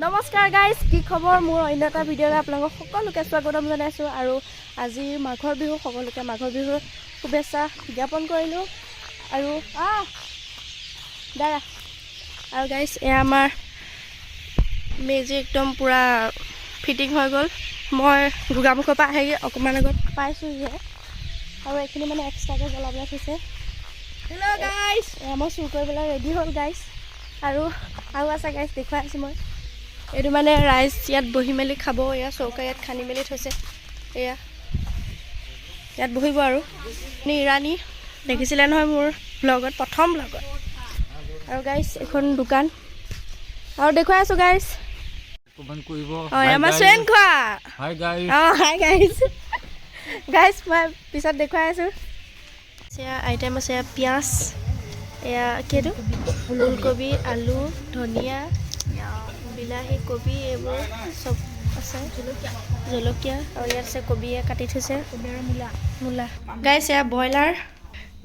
নমস্কাৰ গাইজ, কি খবৰ? মোৰ অন্য এটা ভিডিঅ'লৈ আপোনালোকক সকলোকে স্বাগতম জনাইছোঁ। আৰু আজি মাঘৰ বিহু, সকলোকে মাঘৰ বিহুৰ শুভেচ্ছা জ্ঞাপন কৰিলোঁ। আৰু দাঁৰা, আৰু গাইজ, এয়া আমাৰ মেজি একদম পূৰা ফিটিং হৈ গ'ল। মই গোগামুখৰ পৰা আহি অকণমান আগত পাইছোঁহিহে। আৰু এইখিনি মানে এক্সট্ৰাকৈ জ্বলাবলৈ থৈছে। হেল্ল' গাইছ। এয়া মই চুৰ কৰিবলৈ ৰেডি হ'ল গাইজ। আৰু আৰু আছে গাইজ, দেখুৱাই আছোঁ মই। এইটো মানে ৰাইজ ইয়াত বহি মেলি খাব। এয়া চৌকা ইয়াত খান্দি মেলি থৈছে। এয়া ইয়াত বহিব। আৰু ইৰাণী দেখিছিলে নহয় মোৰ ব্লগত, প্ৰথম ব্লগত। আৰু গাইজ, এইখন দোকান আৰু দেখুৱাই আছোঁ গাইজ। কমেণ্ট কৰিব। অঁ, আমাৰ চুৱেন খোৱা। Hi guys. অঁ, হাই গাইজ। গাইজ, মই পিছত দেখুৱাই আছোঁ। এয়া আইটেম আছে, এয়া পিঁয়াজ, এয়া কি এইটো ওলকবি, আলু, ধনিয়া, বিলাহী, কবি, এইবোৰ চব আছে, জলকীয়া। আৰু ইয়াত আছে কবিয়ে কাটি থৈছে, মূলা। গাইজ, এয়া ব্ৰইলাৰ।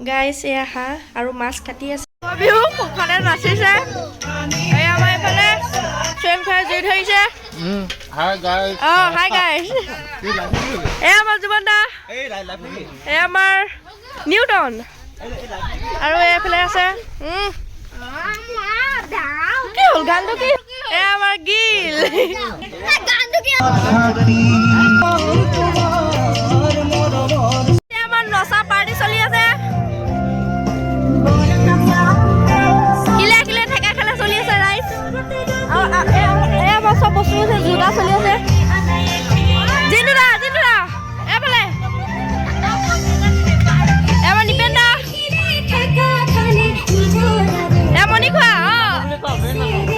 গাইজ, এয়া হাঁহ আৰু মাছ কাটি আছে। বিহু সোঁফালে নাচিছে। এয়া আমাৰ এইফালে চুৱেন খুৰাই জুই ধৰিছে। Hi guys. অঁ, হাই গাইজ। এয়া আমাৰ জুবন দা, এয়া আমাৰ নিউটন আৰু এইফালে আছে কি হ'ল গানটো কি? এয়া আমাৰ গিল। এয়া আমাৰ নচা পাৰ্টি চলি আছে। শিলে শিলে ঠেকা খেলা চলি আছে ৰাইজ। আৰু এয়া আমাৰ চব বস্তু আছে, যোগাৰ চলি আছে। জিন্তু দা, জিন্তু দা এইফালে, এয়া আমাৰ নিপেন দা, এয়া মণি খোৱা।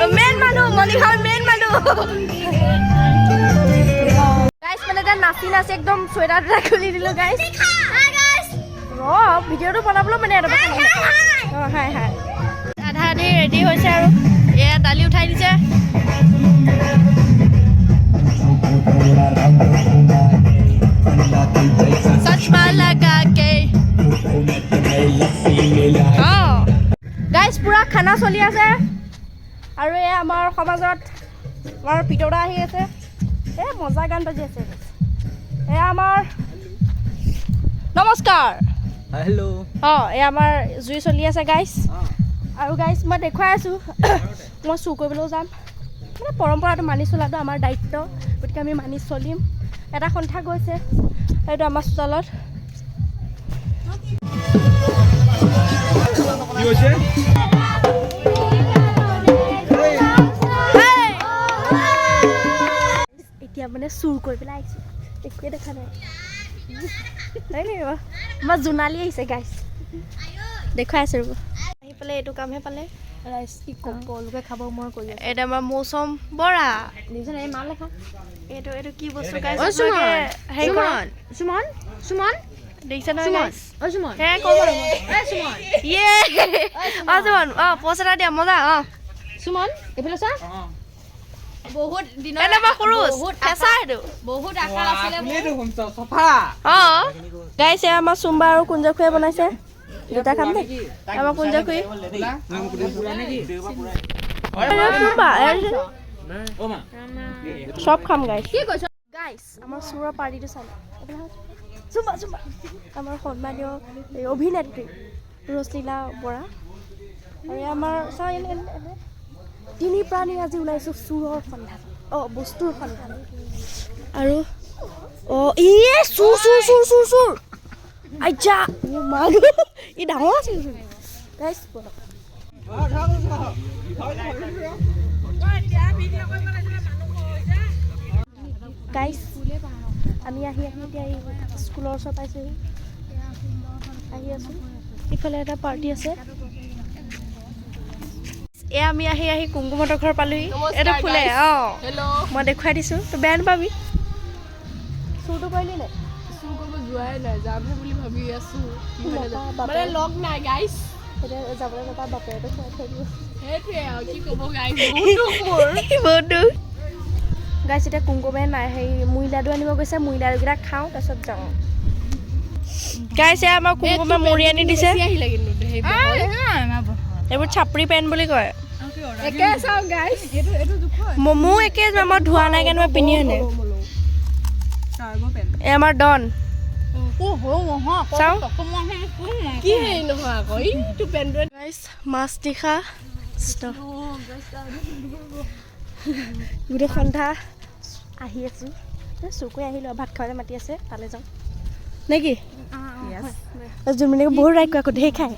অঁ, মেইন মানুহ মণি খোৱা, মেইন মানুহ। গাইজ, মানে এতিয়া নাচি নাচি একদম চুৱেটাৰ দুটা খুলি দিলোঁ গাইজ। ৰ, ভিডিঅ'টো বনাবলৈ মানে এটা। অঁ, হাই হাই। আধা আধি ৰেডি হৈছে আৰু এয়া দালি উঠাই দিছে। চশমা লগা কে। অঁ গাইজ, পূৰা খানা চলি আছে। আৰু এয়া আমাৰ সমাজত আমাৰ পিতৰা আহি আছে। এই মজা গান বাজি আছে। এয়া আমাৰ নমস্কাৰ। হেল্ল'। অঁ, এয়া আমাৰ জুই চলি আছে গাইজ। আৰু গাইজ, মই দেখুৱাই আছোঁ, মই চুৰ কৰিবলৈও যাম। মানে পৰম্পৰাটো মানি চলাটো আমাৰ দায়িত্ব, গতিকে আমি মানি চলিম। এটা সন্থা গৈছে, এইটো আমাৰ চোতালত। কি হৈছে? হেই! এতিয়া মানে চুৰ কৰি পেলাই আহিছোঁ, একোৱে দেখা নাই। নাই, আমাৰ জোনালী আহিছে গাইজ, দেখুৱাই আছোঁ ৰ'ব। আহি পেলাই এইটো কামহে পালে। ৰাইজ, কি ক'ব, লোকে খাব, মই কৰি আছোঁ। এইটো আমাৰ মৌচম বৰা। দেখিছেনে এই মাল লেখা? এইটো কি বস্তু গাইজ? অ সুমন। হেৰি কৰক। সুমন, সুমন, সুমন। দেখিছে নহয় সুমন। গাইজ? অ সুমন। সেয়াই কওঁ বাৰু মই। এ সুমন। ইয়ে, অ সুমন, অ প'ষ্ট এটা দিয়া, মজা অ। সুমন, এইফালে চোৱা। বহুত দিনৰ এইটো আমাৰ সৰুজ বহুত ফেঁচা এইটো। বহুত আশা আছিলে মোৰ। দেখোন চফা। অ গাইজ, এয়া আমাৰ চুম্বা আৰু কুঞ্জ খুৰীয়ে বনাইছে। দুটা খাম দেই। আমাৰ কুঞ্জ খুৰী, চুম্বা, চব খাম গাইজ। কি কৈছ? গাইজ, আমাৰ চোৰৰ পাৰ্টিটো চালে। চুম্বা, চুম্বা, আমাৰ সন্মানীয় এই অভিনেত্ৰী ৰশ্মিলা বৰা। আৰু এয়া আমাৰ চাওঁ, এনে এনে এনে তিনি প্ৰাণী আজি ওলাইছোঁ চোৰৰ সন্ধান, অঁ বস্তুৰ সন্ধান। আৰু অঁ, ইয়ে চোৰ চোৰ চোৰ চোৰ চোৰ! আচ্ছা, মা, ই ডাঙৰ আছিল গাইজ, ব'লক। গাইজ, আমি আহি আহি এতিয়া এই স্কুলৰ ওচৰ পাইছোঁহি, আহি আছোঁ। ইফালে এটা পাৰ্টি আছে। এয়া আমি আহি আহি কুমকুমহঁতৰ ঘৰ পালোহি। এইটো ফুলে। অঁ, মই দেখুৱাই দিছোঁ, তই বেয়া নাপাবি। চুৰটো কৰিলি নাই? চুৰ কৰিব যোৱাই নাই, যামহে বুলি ভাবি আছো। নাপা, মানে বাপেৰে লগ নাই গাইছ। এতিয়া যাবলৈ নাপা, বাপেৰেতো খুৱাই থৈ দিব। সেইটোৱে আৰু কি ক'ব গাইছ, বহুত দুখ মোৰ। বহুত দুখ গাইছ। এতিয়া কুমকুমে নাই, হেৰি মুড়ি লাডু আনিব গৈছে। মুড়ি লাডুকেইটা খাওঁ, তাৰপিছত যাওঁ। গাইছ, এয়া আমাৰ কুমকুমে মুড়ি আনি দিছে। আহিলে কিন্তু সেই এইবোৰ চাপৰি পেণ্ট বুলি কয়। একে চাওঁ গাইছ। মমো একে, মই ধোৱা নাই কাৰণে মই পিন্ধি আনে। এই আমাৰ ডন চাওঁ। কি হেৰি নহয় আকৌ এইটো পেণ্টটোৱে। গাইছ, মাছ নিশা কৃষ্ণ। গোটেই সন্ধ্যা আহি আছোঁ, চুৰ কৰি আহিলোঁ আৰু ভাত খাবলৈ মাতি আছে, তালৈ যাওঁ নে কি? জুনমণিক বহুত ৰাইক আকৌ ঢেৰ খায়।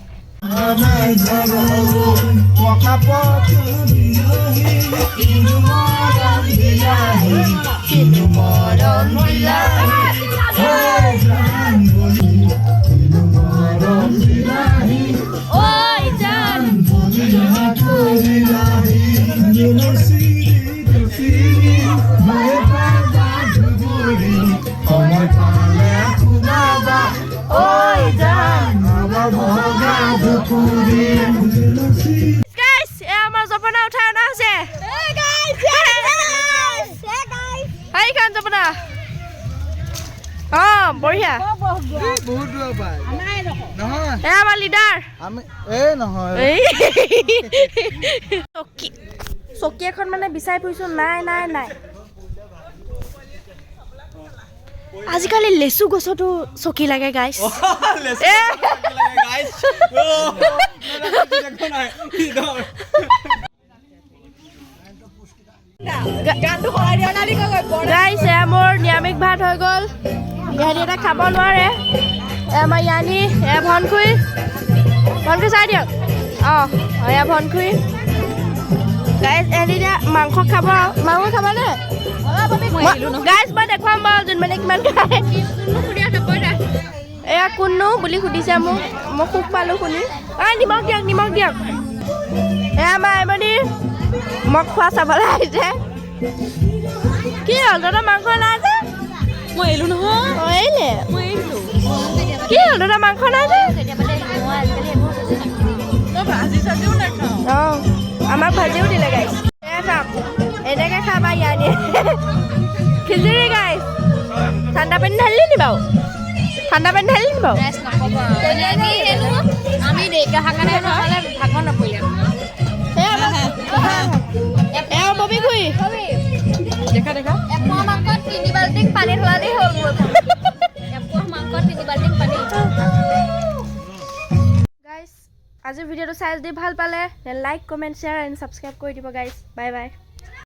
গাইছ, এয়া আমাৰ জপনা উঠাই অনা হৈছে। সেইখন জপনা। অঁ, বঢ়িয়া। বহুত দূৰৰ পায় নহয়। এয়া আমাৰ লিডাৰ। আমি এই নহয়। এই চকী চকী এখন মানে বিচাৰি ফুৰিছো, নাই নাই নাই। আজিকালি লেচু গছতো চকী লাগে গাইছ। এ গাইছ, এয়া মোৰ নিৰামিষ ভাত হৈ গ'ল। ইহঁতি এটা খাব নোৱাৰে। এয়া আমাৰ ইয়ানী, এয়া ভনখুই। ভনখুই চাই দিয়ক। অঁ, এয়া ভনখুই। গাইছ, এহেঁতি এতিয়া মাংস খাব আৰু। মাংস খাবানে গাইছ? মই দেখুৱাম বাৰু যোন মানে কিমান খায়। এয়া কোননো বুলি সুধিছে মোক, মই সুখ পালোঁ শুনি। ঐ নিমখ দিয়ক, নিমখ দিয়ক। এয়া আমাৰ আইমণি মোক খোৱা চাবলৈ আহিছে। কি হ'ল দাদা, মাংস নাই যে? মই এলো নহয়। অ, এৰিলে। মই এৰিলো। কি হ'ল দাদা, মাংস নাই যে? মই ভাজি চাজিও নাখাওঁ। অঁ, আমাক ভাজিও দিলে গাইছ। এয়া চাওক, এনেকৈ খাবা ইয়ানি খিচিৰি গাইছ। ঠাণ্ডা পানী ঢালিলি নি বাৰু? ঠাণ্ডা পানী ঢালিলি নি বাৰু? আমি দেৰিকে অহাৰ কাৰণে নহ'লে ভাগৰ নপৰিলে। এয়া ববি খুৰী। দেখা দেখা। এপোৱা মাংসত 3 বাল্টিং পানী ঢলালেই হ'ল মোৰ। এপোৱা মাংসত 3 বাল্টিং পানী। গাইছ, আজিৰ ভিডিঅ'টো চাই যদি ভাল পালে like, comment, share and subscribe কৰি দিব গাইছ। Bye bye.